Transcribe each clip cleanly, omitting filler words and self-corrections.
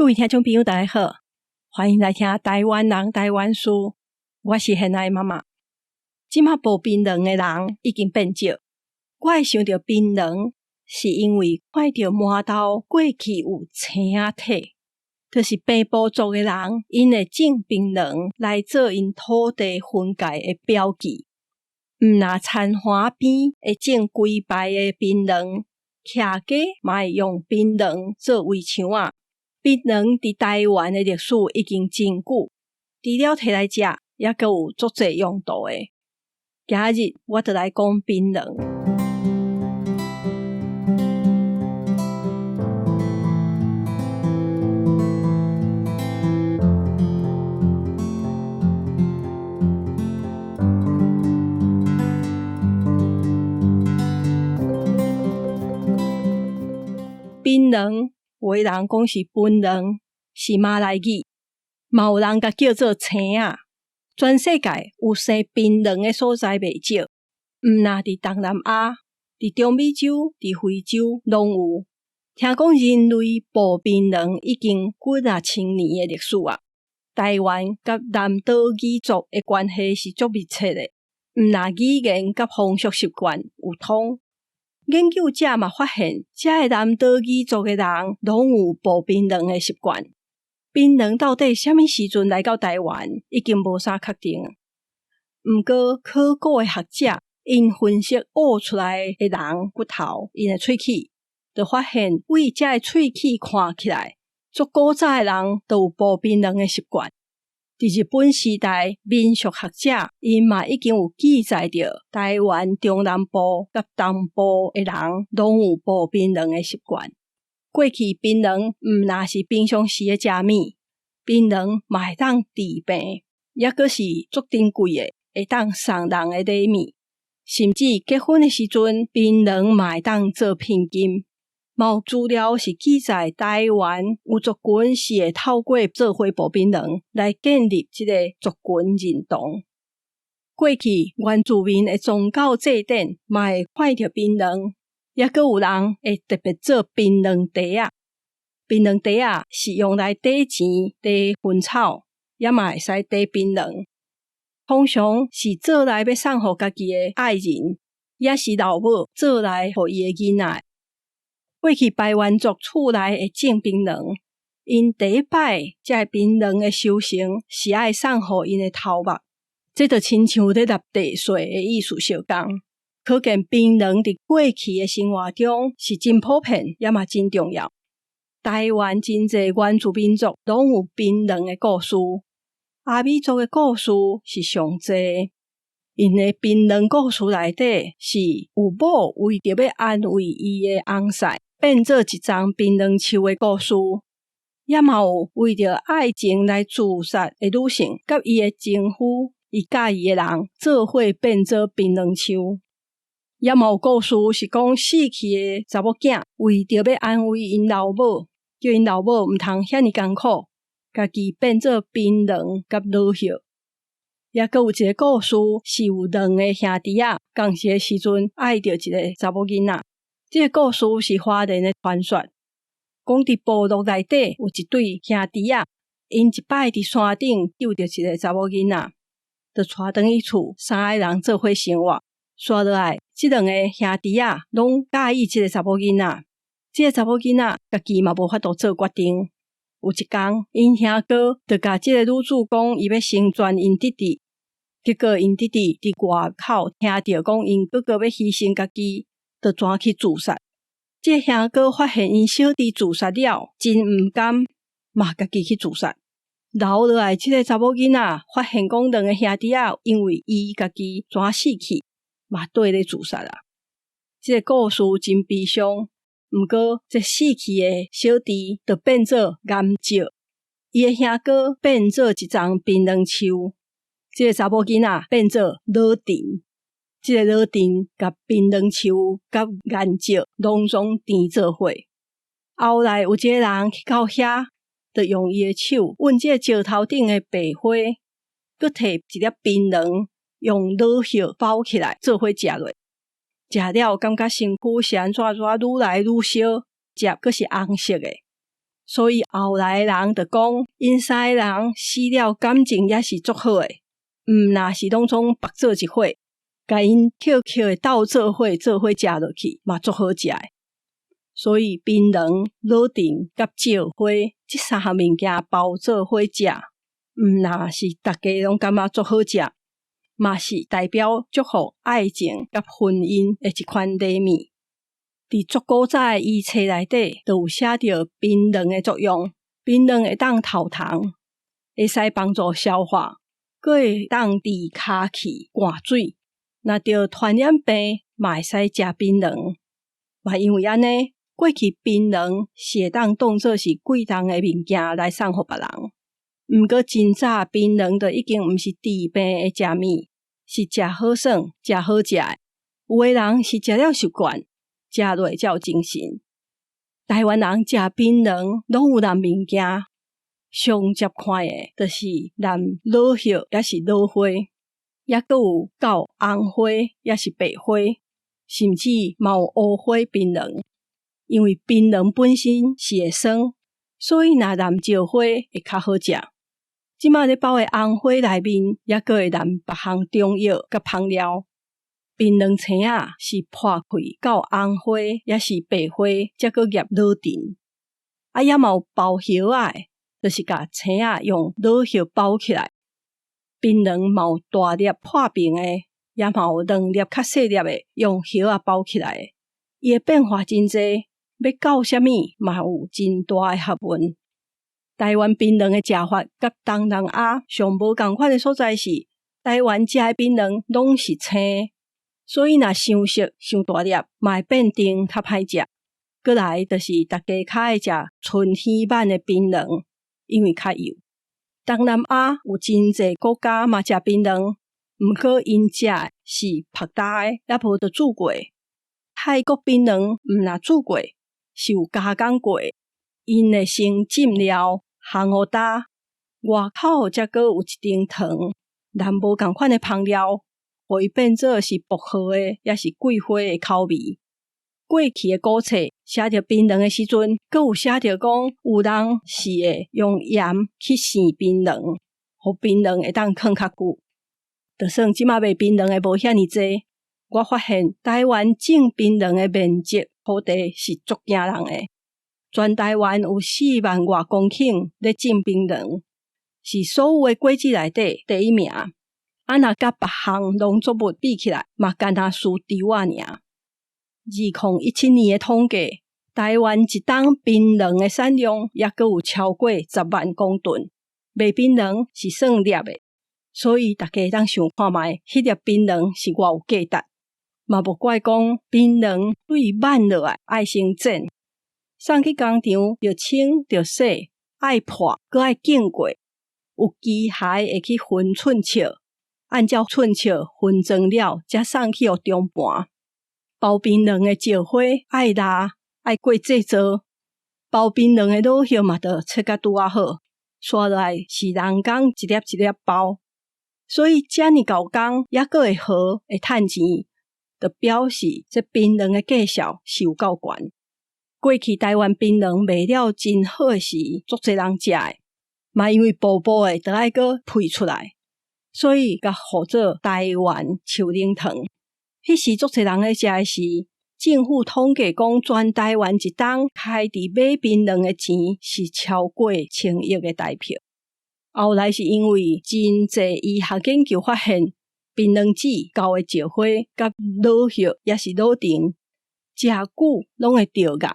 各位聽眾朋友，大家好，歡迎來聽台灣人台灣事。我是現愛媽媽。這馬剝檳榔的人已經變少。我會想著檳榔，是因為看著饃頭過去有青仔體，就是平埔族的人，𪜶會種檳榔來做𪜶土地分界的標記。毋若田環邊會種規排的檳榔，徛家嘛會用檳榔做圍牆仔。檳榔佇台灣的歷史已經真久，除了提來食，猶閣有足濟用途的。今日我就來講檳榔。檳榔，有的人講是檳榔，是馬來語，嘛有人共叫做青仔。全世界有生檳榔的所在袂少，毋若佇東南亞、佇中美洲、佇非洲攏有。聽講人類剝檳榔已經幾若千年的歷史啊！台灣佮南島語族的關係是足密切的，毋若語言佮風俗習慣有通。研究者嘛發現，遮个南島語族的人攏有剝檳榔的習慣。檳榔到底啥物時陣來到台灣，已經無啥確定。毋過考古的學者，𪜶分析挖出來的人骨頭，𪜶的喙齒，就發現對遮个喙齒看起來，足古早的人就有剝檳榔的習慣。佇日本時代，民俗學者𪜶嘛已經有記載著台灣中南部佮東部的人攏有剝檳榔的習慣。過去檳榔毋若是平常時的食物，檳榔嘛會當治病，猶閣是足珍貴的，會當送人的禮物。甚至結婚的時陣，檳榔嘛會當做聘金。嘛有資料是記載台灣有族群是會透過做伙剝檳榔來建立這个族群認同。過去原住民的宗教祭典嘛會看著檳榔，猶閣有人會特別做檳榔袋仔。檳榔袋仔是用來貯錢、貯薰草，也嘛會使貯檳榔。通常是做來欲送予家己的愛人，抑是老母做來予伊的囡仔。過去排灣族厝內會種檳榔，𪜶第一擺這个檳榔的收成是愛送予𪜶的頭目，這就親像咧納地稅的意思相仝。可見檳榔佇過去的生活中是真普遍，也嘛真重要。台灣真濟原住民族攏有檳榔的故事，阿美族的故事是上濟。𪜶的檳榔故事內底是有某為著欲安慰伊的翁婿，變做一叢檳榔樹的故事，也嘛有為著愛情來自殺的女性，佮伊的情夫、伊佮意的人做伙變做檳榔樹，也嘛有故事是講死去的查某囝為著欲安慰𪜶老母，叫𪜶老母毋通遐爾艱苦，家己變做檳榔佮老葉。猶閣有一个故事，是有兩个兄弟仔，仝一个時陣愛著一个查某囡仔。這个故事是花蓮的傳說，講佇部落內底有一對兄弟仔，𪜶一擺佇山頂救著一个查某囡仔，就帶轉去厝，三个人做伙生活。煞落來，這兩个兄弟仔攏佮意這个查某囡仔，這个查某囡仔家己嘛無法度做決定。有一工，𪜶兄哥就共這个女主講，伊欲成全𪜶弟弟。結果𪜶弟弟佇外口聽著講𪜶哥哥欲犧牲家己，就跩去自殺。這个兄哥發現𪜶小弟自殺了，真毋甘，嘛家己去自殺。留落來這个查某囡仔發現講兩个兄弟仔因為伊家己跩死去，嘛綴咧自殺啊。這个故事真悲傷。毋過，這死去的小弟就變做岩石，伊的兄哥變做一叢檳榔樹，這个查某囡仔變做老藤，這个老藤佮檳榔樹佮岩石攏總纏做伙。後來有一个人去到遐，就用伊的手揾這个石頭頂的白花，閣提一粒檳榔，用老葉包起來做伙食落。食了感覺身軀是按怎怎愈來愈燒，食閣是紅色的。所以後來的人就講，𪜶三个人死了感情也是足好的，毋若是攏總縛做一伙，共𪜶抾抾的鬥做伙做伙食落去，嘛足好食的。所以檳榔、乳糖佮石花這三項物件包做伙食，毋若是逐家攏感覺足好食，嘛是代表祝福愛情佮婚姻的一款禮物。佇足古早的醫冊內底，就有寫著檳榔的作用。檳榔會當頭痛，會使幫助消化，閣會當治跤氣、灌水。若著傳染病，嘛會使食檳榔。嘛因為按呢，過去檳榔是會當當做是貴重的物件來送予別人。毋過真早檳榔就已經毋是治病的食物，是食好耍、食好食的。有的人是食了習慣，食落才有精神。台灣人食檳榔攏有淋物件，上捷看的就是淋老葉，抑是老花，抑閣有到紅花，抑是白花，甚至嘛有烏花檳榔。因為檳榔本身是會酸，所以若淋石花會較好食。這馬咧包的紅花內面，抑閣會淋別項中藥佮香料。檳榔青仔是破開到紅花，抑是白花，才閣醃老陳。啊，也嘛有包葉仔的，就是共青仔用老葉包起來。檳榔嘛有大粒破爿的，也嘛有兩粒較細粒的，用葉仔包起來的。伊的變化真濟，欲攪啥物嘛有真大的學問。台灣檳榔的食法佮東南亞上無仝款的所在是，台灣食的檳榔攏是青。所以若傷熟、傷大粒，嘛會變甜較歹食。閣來就是逐家較愛食春天挽的檳榔，因為較幼。東南亞有真濟國家嘛食檳榔，毋過𪜶食的是曝焦的，抑無就煮過。泰國檳榔毋若煮過，是有加工過的，𪜶會先浸料、烘予焦，外口才閣有一層糖，淋無仝款的香料，予伊變做是薄荷的，抑是桂花的口味。過去的古冊寫著檳榔的時陣，閣有寫著講有人是會用鹽去生檳榔，予檳榔會當囥較久。就算這馬賣檳榔的無遐爾濟，我發現台灣種檳榔的面積土地是足驚人的。全台灣有4萬外公頃咧種檳榔，是所有的果子內底第一名。啊，若佮別項農作物比起來，嘛干焦輸稻仔爾。2017年的統計，台灣一冬檳榔的產量抑閣有超過10萬公噸，賣檳榔是算粒的，所以逐家會當想看覓，彼粒檳榔是偌有價值。嘛無怪講檳榔對挽落來愛先剪，送去工廠著清著洗，愛破閣愛淨過，有機械會去分寸尺，按照寸尺分裝了，才送去予中盤。包檳榔的石花愛拉，愛過製造，包檳榔的老葉嘛，著切甲拄仔好，紲落來是人工一粒一粒包，所以遮爾猴工，抑閣會好，會趁錢，就表示這檳榔的價數是有夠懸。過去台灣檳榔賣了真好的時，足濟人食的，嘛因為薄薄的，著愛閣批出來，所以共號做台灣樹奶糖。彼時足濟人咧食的時，政府統計講，全台灣一冬開佇買檳榔的錢是超過千億的台票。後來是因為真濟醫學研究發現，檳榔籽厚的石花佮老葉抑是老陳，食久攏會著癌。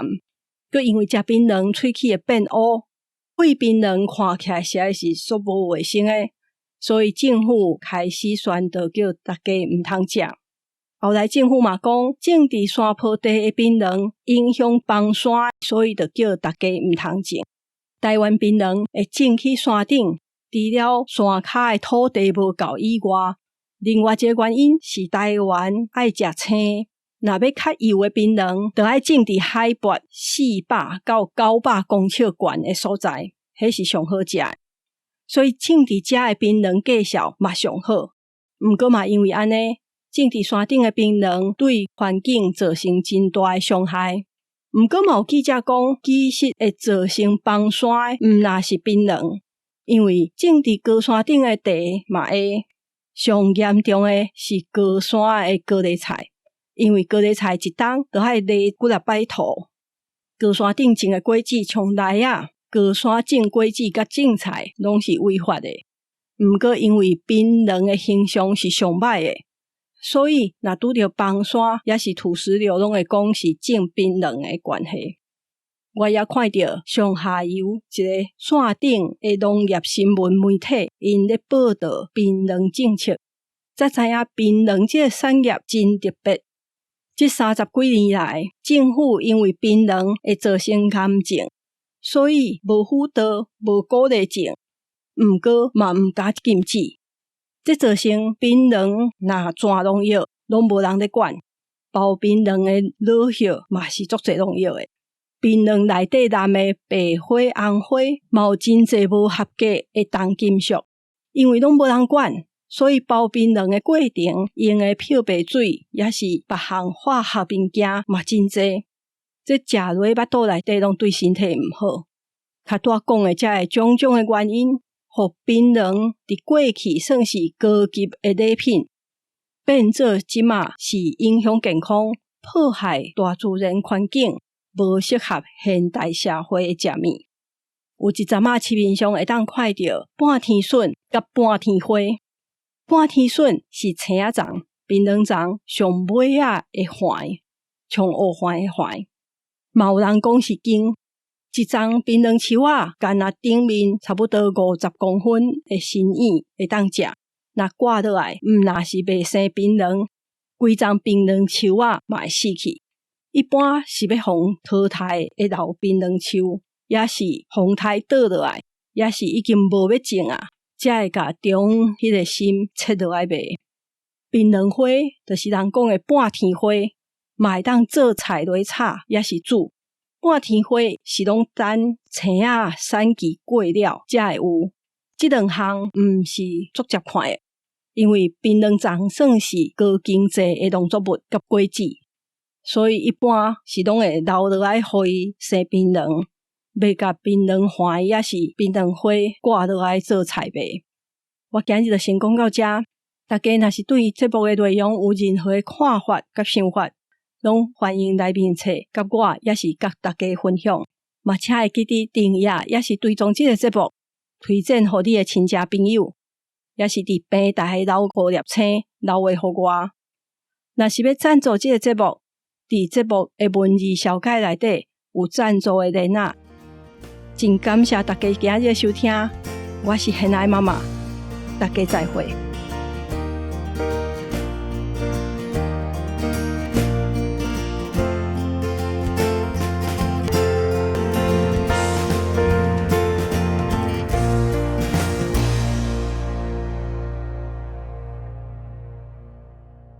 閣因為食檳榔喙齒會變烏，廢檳榔看起來實在是足無衛生的，所以政府開始宣導叫逐家毋通食。後來政府嘛講，種佇山坡地的檳榔影響崩山，所以就叫逐家毋通種。台灣檳榔會種去山頂，除了山跤的土地無夠以外，另外一個原因是台灣愛食青，若欲較幼的檳榔，就愛種佇海拔400到900公尺懸的所在，彼是上好食的。所以種佇遮的檳榔價數嘛上好。毋過嘛因為按呢，種佇山頂的檳榔對環境造成真大的傷害。毋過嘛有記者講，其實會造成崩山的毋但是檳榔，因為種佇高山頂的茶嘛會。上嚴重的是高山的高麗菜，因為高麗菜一冬著愛犁幾若擺土。高山頂種的果子，像梨仔，高山種果子佮種菜攏是違法的。毋過因為檳榔的形象是上歹的，所以若拄著崩山抑是土石流，攏會講是種檳榔的關係。我也看著上下游一个線頂的農業新聞媒體，𪜶咧報導檳榔政策，才知影檳榔這个產業真特別。這三十幾年來，政府因為檳榔會造成癌症，所以無輔導、無鼓勵種，毋過嘛毋敢禁止。這造成檳榔若攢農藥，攏無人咧管，包檳榔的老葉嘛是足濟農藥的。檳榔內底含的白花、紅花，嘛有真濟無合格的重金屬，因為攏無人管，所以包檳榔的過程用的漂白水，抑是別項化學物件嘛真濟。這食落腹肚內底攏對身體毋好。較拄仔講的這个種種的原因，予檳榔佇過去算是高級的禮品，變做這馬是影響健康、破壞大自然環境，無適合現代社會的食物。有一陣仔市面上會當看著半天筍佮半天花。半天筍是青仔欉、檳榔欉上尾仔的環，像烏番的環。嘛有人講是莖。一叢檳榔樹仔，干焦頂面差不多50公分的身影會當食。若割落來，毋但是袂生檳榔，規叢檳榔樹仔嘛會死去。一般是欲予淘汰的老檳榔樹，抑是風颱倒落來，抑是已經無欲種啊，才會共中彼个心切落來賣。檳榔花就是人講的半天花，嘛會當做菜來炒，抑是煮。半天花是攏等青仔產期過了才會有，這兩項毋是足捷看的，因為檳榔欉算是高經濟的農作物佮果子，所以一般是攏會留落來予伊生檳榔，袂共檳榔環抑是檳榔花割落來做菜賣。我今日就先講到遮，大家若是對節目的內容有任何的看法佮想法，攏歡迎來面冊佮我，抑是佮大家分享。嘛，請會記得訂閱，抑是追蹤這个節目，推薦予你的親戚朋友，抑是佇平台留五粒星留話予我。若是欲贊助這个節目，佇節目的文字紹介內底有贊助的連結。真感謝大家今日的收聽，我是賢愛媽媽，大家再會。